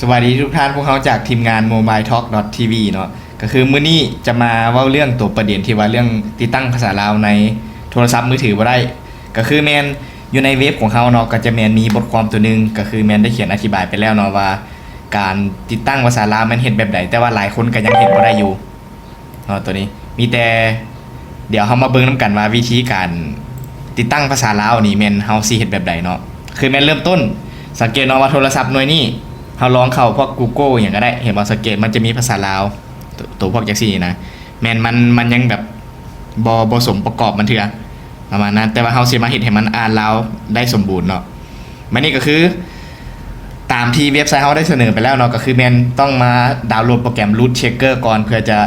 ສະບາຍດີທຸກທ່ານ, ພວກເຮົາຈາກທີມງານ Mobile Talk dot T V ເນາະ, ກໍຄືມື້ນີ້ຈະມາເວົ້າເລື່ອງໂຕປະເດັນທີ່ວ່າເລື່ອງຕິດຕັ້ງພາສາລາວໃນໂທລະສັບມືຖືບໍ່ໄດ້. ກໍຄືແມ່ນຢູ່ໃນເວັບຂອງເຮົາເນາະ, ກໍຈະແມ່ນມີບົດຄວາມໂຕໜຶ່ງ, ກໍຄືແມ່ນໄດ້ຂຽນອະທິບາຍໄປແລ້ວເນາະວ່າ ການຕິດຕັ້ງພາສາລາວແມ່ນເຮັດແບບໃດ, ແຕ່ວ່າຫຼາຍຄົນກໍຍັງເຮັດບໍ່ໄດ້ຢູ່ເນາະ. ໂຕນີ້ມີແຕ່ ດຽວເຮົາມາເບິ່ງນຳກັນວ່າວິທີການຕິດຕັ້ງພາສາລາວນີ້ແມ່ນເຮົາຊິເຮັດແບບໃດເນາະ. ຄືແມ່ນເລີ່ມຕົ້ນ ສັງເກດເນາະວ່າໂທລະສັບໜ່ວຍນີ້ ເຮົາລອງເຂົ້າພວກ Google ຫຍັງກໍໄດ້, ເຫັນບໍ່? ສັງເກດມັນຈະມີພາສາລາວ ໂຕ ໂຕພວກຈັ່ງຊີ້ນະ, ແມ່ນມັນ ມັນຍັງແບບບໍ່ ບໍ່ສົມປະກອບມັນເທື່ອ ປະມານນັ້ນ. ແຕ່ວ່າເຮົາຊິມາເຮັດໃຫ້ມັນອ່ານລາວໄດ້ສົມບູນເນາະ. ບັດນີ້ກໍຄືຕາມທີ່ເວັບໄຊເຮົາໄດ້ສະເໜີໄປແລ້ວເນາະ, ກໍຄືແມ່ນຕ້ອງມາດາວໂຫຼດໂປຣແກຣມ Root Checker ກ່ອນ ເພື່ອຈະ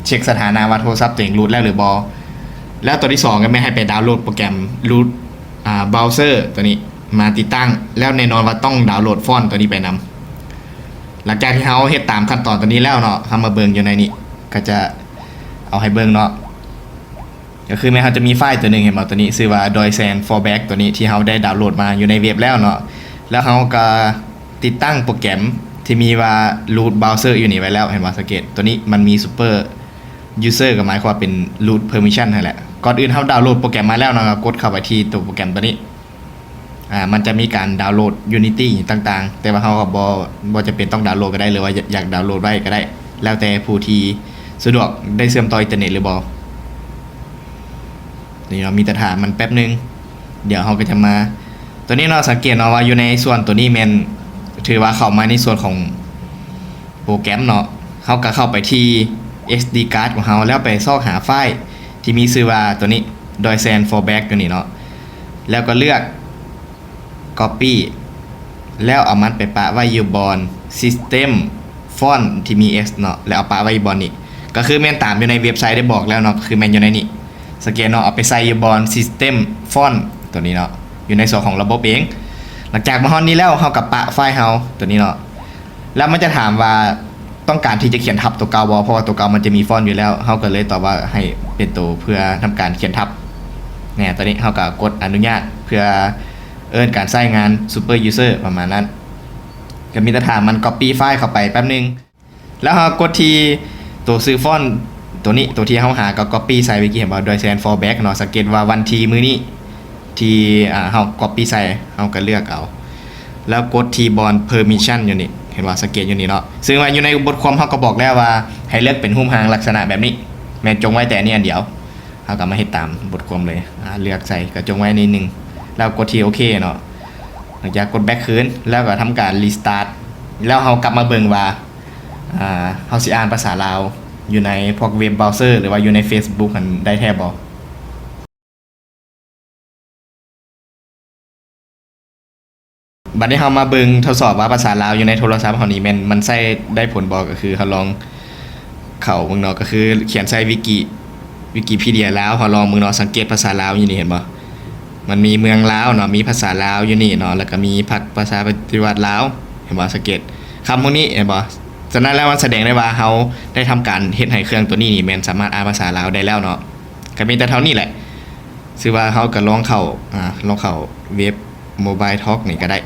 ເຊັກສະຖານະວ່າໂທລະສັບຕົວເອງ root ແລ້ວຫຼືບໍ່. ແລ້ວຕົວທີສອງກໍແມ່ນໃຫ້ໄປດາວໂຫຼດໂປຣແກຣມ Root ອ່າ Browser ຕົວນີ້ມາຕິດຕັ້ງ, ແລ້ວແນ່ນອນວ່າຕ້ອງດາວໂຫຼດຟອນຕົວນີ້ໄປນຳ. ຫຼັງຈາກທີ່ເຮົາເຮັດຕາມຂັ້ນຕອນຕົວນີ້ແລ້ວເນາະ, ເຮົາມາເບິ່ງຢູ່ໃນນີ້ ກໍຈະເອົາໃຫ້ເບິ່ງເນາະ. ກໍຄືແມ່ນເຮົາຈະມີໄຟລ໌ຕົວໜຶ່ງ ເຫັນບໍ່? ຕົວນີ້ຊື່ວ່າ Doisen Fallback ຕົວນີ້ທີ່ເຮົາໄດ້ດາວໂຫຼດມາຢູ່ໃນເວັບແລ້ວເນາະ. ແລ້ວເຮົາກໍຕິດຕັ້ງໂປຣແກຣມທີ່ມີວ່າ Root Browser ຢູ່ນີ້ໄວ້ແລ້ວ, ເຫັນບໍ່? ສັງເກດຕົວນີ້ມັນມີ Super User ກໍໝາຍຄວາມວ່າເປັນ Root Permission ຫັ້ນແຫຼະ. ກ່ອນອື່ນເຮົາດາວໂຫຼດໂປຣແກຣມມາແລ້ວເນາະ, ກໍກົດເຂົ້າໄປທີ່ຕົວໂປຣແກຣມຕົວນີ້. ອ່າ ມັນຈະມີການດາວໂຫຼດ Unity ຕ່າງໆ, ແຕ່ວ່າເຮົາກໍບໍ່ ບໍ່ຈຳເປັນຕ້ອງດາວໂຫຼດກໍໄດ້ ຫຼືວ່າຢາກ ຢາກດາວໂຫຼດໄວ້ກໍໄດ້, ແລ້ວແຕ່ຜູ້ທີ່ສະດວກໄດ້ເຊື່ອມຕໍ່ອິນເຕີເນັດຫຼືບໍ່. ດຽວມີແຕ່ຖ້າມັນແປັບໜຶ່ງ, ດຽວເຮົາກໍຈະມາ ຕົວນີ້ເນາະ, ສັງເກດເນາະວ່າຢູ່ໃນສ່ວນຕົວນີ້ແມ່ນຖືວ່າເຂົ້າມາໃນສ່ວນຂອງ ໂປຣແກຣມເນາະ, ເຮົາກໍເຂົ້າໄປທີ່ SD card ຂອງເຮົາ ແລ້ວໄປຊອກຫາໄຟລ໌ທີ່ມີຊື່ວ່າຕົວນີ້ Doisen Fallback ຕົວນີ້ເນາະ, ແລ້ວກໍເລືອກ Copy ແລ້ວເອົາມັນໄປປະໄວ້ຢູ່ບ່ອນ System Font ທີ່ມີ S ເນາະ, ແລ້ວເອົາປະໄວ້ຢູ່ບ່ອນນີ້. ກໍຄືແມ່ນຕາມຢູ່ໃນເວັບໄຊໄດ້ບອກແລ້ວເນາະ, ກໍຄືແມ່ນຢູ່ໃນນີ້. ສັງເກດເນາະ, ເອົາໄປໃສ່ຢູ່ບ່ອນ System Font ຕົວນີ້ເນາະ, ຢູ່ໃນສ່ວນຂອງລະບົບເອງ. ຫຼັງຈາກມາຮອດນີ້ແລ້ວ, ເຮົາກໍປະໄຟລ໌ເຮົາຕົວນີ້ເນາະ. ແລ້ວມັນຈະຖາມວ່າຕ້ອງການທີ່ຈະຂຽນທັບຕົວເກົ່າບໍ່, ເພາະວ່າຕົວເກົ່າມັນຈະມີຟອນຢູ່ແລ້ວ. ເຮົາກໍເລີຍຕອບວ່າໃຫ້ເປັນໂຕເພື່ອທຳການຂຽນທັບ. ແນ່ ຕອນນີ້ເຮົາກໍກົດອະນຸຍາດເພື່ອເອີ້ນການໃຊ້ງານ Super User ປະມານນັ້ນ. ກໍມີແຕ່ຖ້າມັນ Copy ໄຟລ໌ເຂົ້າໄປແປັບໜຶ່ງ. ແລ້ວເຮົາກົດທີ່ໂຕຊື່ຟອນໂຕນີ້, ໂຕທີ່ເຮົາຫາກໍ Copy ໃສ່ເມື່ອກີ້, ເຫັນບໍ່? Doisen Fallback ເນາະ. ສັງເກດວ່າວັນທີມື້ນີ້ ທີ່ ອ່າ ເຮົາ copy ໃສ່, ເຮົາກໍເລືອກເອົາ ແລ້ວກົດທີ່ບ່ອນ permission ຢູ່ນີ້, ເຫັນບໍ່? ສັງເກດຢູ່ນີ້ເນາະ. ຊຶ່ງວ່າຢູ່ໃນບົດຄວາມເຮົາກໍບອກແລ້ວວ່າໃຫ້ເລືອກເປັນຮູບຮ່າງລັກສະນະແບບນີ້, ແມ່ນຈົ່ງໄວ້ແຕ່ອັນນີ້ອັນດຽວ. ເຮົາກໍມາເຮັດຕາມບົດຄວາມເລີຍ, ອ່າ ເລືອກໃສ່ກໍຈົ່ງໄວ້ໃນໜຶ່ງ ແລ້ວກົດທີ່ໂອເຄເນາະ. ຫຼັງຈາກກົດ back ຄືນ ແລ້ວກໍທຳການ restart ແລ້ວເຮົາກັບມາເບິ່ງວ່າ ອ່າ ເຮົາຊິອ່ານພາສາລາວຢູ່ໃນພວກ web browser ຫຼືວ່າຢູ່ໃນ Facebook ຫັ້ນໄດ້ແທ້ບໍ່? ບັດນີ້ເຮົາມາເບິ່ງທົດສອບວ່າພາສາລາວຢູ່ໃນໂທລະສັບເຮົານີ້ແມ່ນມັນໃຊ້ໄດ້ຜົນບໍ່, ກໍຄືເຮົາລອງເຂົ້າເບິ່ງເນາະ, ກໍຄືຂຽນໃສ່ວິກິ ວິກິພີເດຍລາວ, ເຮົາລອງເບິ່ງເນາະ, ສັງເກດພາສາລາວຢູ່ນີ້ເຫັນບໍ່? ມັນມີເມືອງລາວເນາະ, ມີພາສາລາວຢູ່ນີ້ເນາະ, ແລ້ວກໍມີພັກປະຊາປະຕິວັດລາວ, ເຫັນບໍ່? ສັງເກດຄຳພວກນີ້ເຫັນບໍ່? ສະນັ້ນແລ້ວມັນສະແດງໄດ້ວ່າເຮົາໄດ້ທຳການເຮັດໃຫ້ເຄື່ອງຕົວນີ້ນີ້ແມ່ນສາມາດອ່ານພາສາລາວໄດ້ແລ້ວເນາະ. ກໍມີແຕ່ເທົ່ານີ້ແຫຼະ. ຊື່ວ່າເຮົາກໍລອງເຂົ້າ ອ່າ ລອງເຂົ້າເວັບ Mobile Talk ນີ້ກໍໄດ້.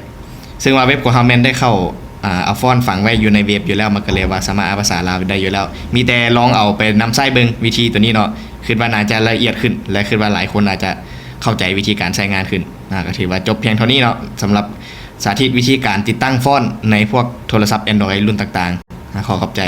ຊຶ່ງວ່າເວັບຂອງເຮົາແມ່ນໄດ້ເຂົ້າ ອ່າ ເອົາຟອນຝັງໄວ້ຢູ່ໃນເວັບຢູ່ແລ້ວ, ມັນກໍເລີຍວ່າສາມາດອ່ານພາສາລາວໄດ້ຢູ່ແລ້ວ. ມີແຕ່ລອງເອົາໄປນຳໃຊ້ເບິ່ງວິທີຕົວນີ້ເນາະ, ຄິດວ່າໜ້າຈະລະອຽດຂຶ້ນ ແລະ ຄິດວ່າຫຼາຍຄົນອາດຈະເຂົ້າໃຈວິທີການໃຊ້ງານຂຶ້ນ. ອ່າ ກໍຖືວ່າຈົບພຽງເທົ່ານີ້ເນາະ, ສຳລັບສາທິດວິທີການຕິດຕັ້ງຟອນໃນພວກໂທລະສັບ Android ລຸ້ນຕ່າງໆ. ອ່າ ຂໍຂອບໃຈ.